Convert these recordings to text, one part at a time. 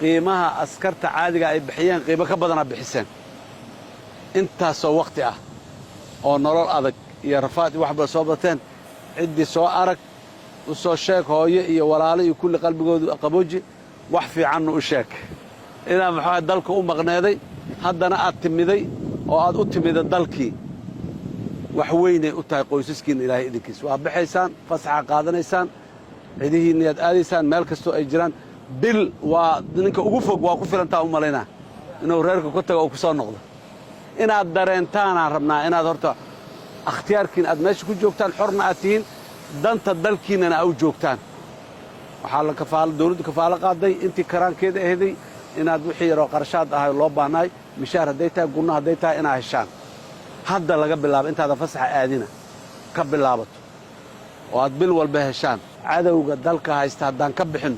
Qiimaha askarta caadiga ay bixiyeen qiimo ka badanaa bixiseen. Intaasoo wakhti ah oo nolol adag iyo rafaad iyo waxba soo bateen, ciddii soo arag u soo sheeg, hooyo iyo walaalo iyo kulli qalbigoodu qabooji, wax fiicanna u sheeg inaa muxuu dalka u maqneeday, haddana aad timiday oo aad u timida dalkii. Wax weynay u tahay qoysaskiinna. Ilaahay idinkiis, waa baxaysaan, fasaxa qaadanaysaan, cidihiinna yaad aadaysaan, meel kastoo ay jiraan. Bil waa ninka ugu fog waa ku filantaa u malaynaa inuu reerka ku tago oo ku soo noqdo. Inaad dareentaanaan rabnaa inaad horta akhtiyaarkiin aad meesha ku joogtaan, xorna aad tihiin, danta dalkiinnana aa u joogtaan. Waxaa la kafaalo, dawladdu kafaalo qaaday intii karaankeeda aheeday inaad wixii yaroo qarashaad ahay loo baahnaay, mishaar hadday tahay, gunno hadday tahay, inaad heshaan. Hadda laga bilaabo, intaadan fasaxa aadina ka bilaabato oo aad bil walba heshaan. Cadowga dalka haysta haddaan ka bixinno,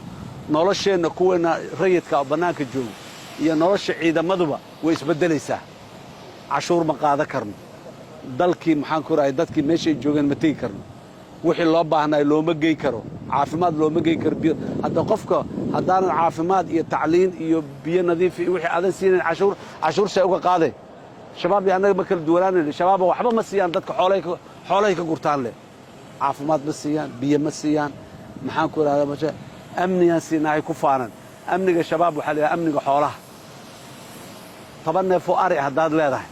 nolosheenna, kuweenna rayidka oo bannaanka joogo iyo nolosha ciidamaduba way isbeddelaysaa. Cashuur ma qaadan karno dalkii, maxaan ku rahay, dadkii meeshay joogeen ma tegi karno, wixii loo baahnaay looma gey karo, caafimaad looma gey karo, biyo. Hadda qofka haddaanan caafimaad iyo tacliin iyo biyo nadiif iyo wixii aadan siinayn, cashuur see uga qaaday? Shabaab iyo annaga ma kala duwanaanayno. Shabaaba waxba ma siiyaan dadka, xoolahay ka gurtaan leh. Caafimaad ma siiyaan, biyo ma siiyaan, maxaan ku idhahdaa, amnigaan siinahay ku faanan. Amniga shabaab waxaa la yidhaha amniga xoolaha. 10 neefoo ari haddaad leedahay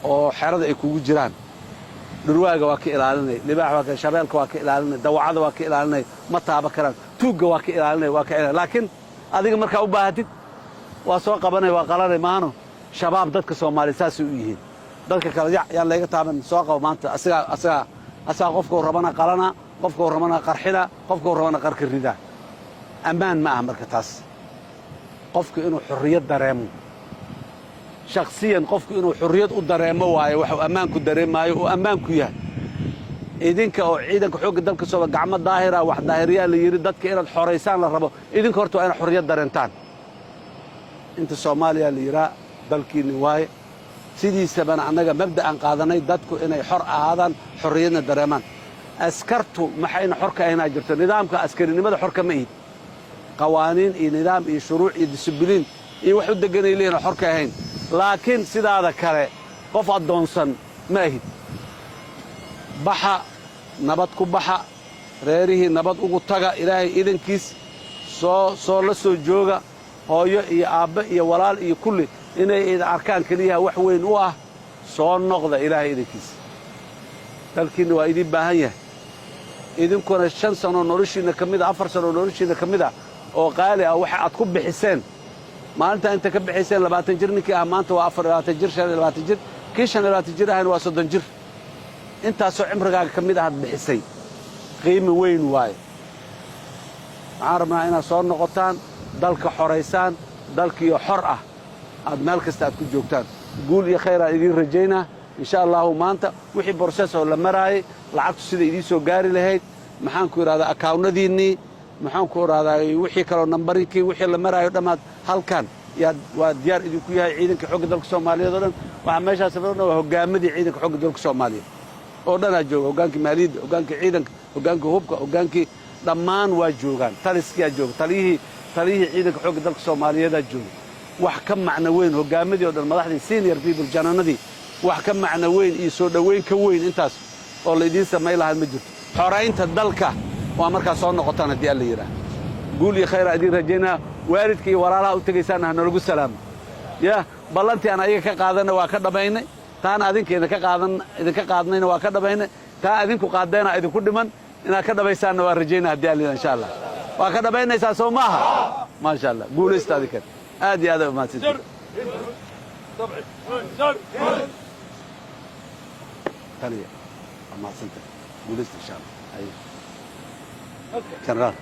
oo xerada ay kugu jiraan, dhurwaaga waa ka ilaalinay, libaax waa ka, shabeelka waa ka ilaalinay, dawacada waa ka ilaalinay, ma taaba karaan, tuugga waa ka ilaalinay, waa ka ilaalinay. Laakiin adiga markaa u baahatid waa soo qabanay, waa qalanay maano. Shabaab dadka Soomaaliya saasay u yihiin. Dadka kale yac yaan layga taaban, soo qabo maanta. Asigaa qofkuu rabana qalana, qofkuu rabana qarxina, qofkuu rabana qarka ridaa. Ammaan ma aha. Marka taas qofku inuu xorriyad dareemo, shakhsiyan qofku inuu xorriyad u dareemo waayo, waxuu ammaanku dareemaayo uu ammaanku yahay. Idinka oo ciidanka xoogga dalka sooba gacmo daahira wax daahiriyaa la yidhi, dadka inaad xoraysaan la rabo, idinka horta waa inaad xorriyad dareentaan. Inta Soomaaliya la yidhaa dalkiinni waaye. Sidiisabana annaga mabda'an qaadanay dadku inay xor ahaadaan, xorriyadna dareemaan. Askartu maxayna xor ka ahaynaa jirto? Nidaamka askarinimada xor kama ihid. Qawaaniin iyo nidaam iyo shuruuc iyo disibiliin iyo wax u deganay leeyihin oo xor ka ahayn, laakiin sidaada kale qof addoonsan ma ahid. Baxa, nabad ku baxa, reerihii nabad ugu taga. Ilaahay idankiis, soo la soo jooga hooyo iyo aabbe iyo walaal iyo kulli. Inay idin arkaan keliyaha wax weyn u ah. Soo noqda Ilaahay idankiis, dalkiinna waa idiin baahan yahay. Idinkuna 5 sanoo noloshiinna ka mid a, 4 sanoo noloshiinna ka mid a oo qaali ah waxa aad ku bixiseen maalintaa inta ka bixiseen. 20 jir ninkii ah maanta waa 24 jir, 25 jir. Kii 25 jir ahayna waa 30 jir. Intaasoo cimrigaaga ka mid ahaad bixisay, qiimi weyn waaye. Waxaan rabnaa inaad soo noqotaan, dalka xoraysaan, dalkiiyo xor ah aad meel kasta aad ku joogtaan. Guul iyo khayr aan idiin rajaynaa, insha Allahu. Maanta wixii process oo la maraayay, lacagtu sida idiin soo gaari lahayd, maxaan ku idhahdaa, accountnadiinnii, maxaan ku idhahdaa, wixii kaloo numberinkii, wixii la maraayo dhammaad halkan yaad waa diyaar idinku yahay. Ciidanka xoogga dalka Soomaaliyeed oo dhan waxaa meeshaas o dhan waa hoggaamadii ciidanka xoogga dalka Soomaaliyeed oo dhanaa jooga. Hoggaankii maaliyadda, hoggaankii ciidanka, hoggaankii hubka, hoggaankii dhammaan waa joogaan. Taliskiyaa jooga, taliyihii ciidanka xoogga dalka Soomaaliyeedaa jooga. Wax ka macno weyn, hoggaamadii o dhan, madaxdii, senior people, jananadii, wax ka macno weyn iyo soo dhoweyn ka weyn intaas oo laydiin samayn lahaa ma jirto. Xoraynta dalka waa markaa soo noqotaan haddii Alla yidhaah. Guul iyo khayraa idiin rajaynaa. Waalidka iyo walaalaha u tegaysaana ha nalagu salaamo. Ya ballantii aan ayaga ka qaadanna waa ka dhammaynay, taana adinka idinka qaadan idinka qaadnayna waa ka dhammaynay, taa adinku qaaddeena idinku dhiman inaad ka dhammaysaanna waa rajaynaa haddii Alla yidhaah, insha Allah. Waa ka dhammaynaysaa, soo maaha? Maasha Allah, guulaysta adinkan. Aad iyo aad aa umahadsantihin. Taliya, waa mahadsantahay, guulaysta insha Allah. Generaal.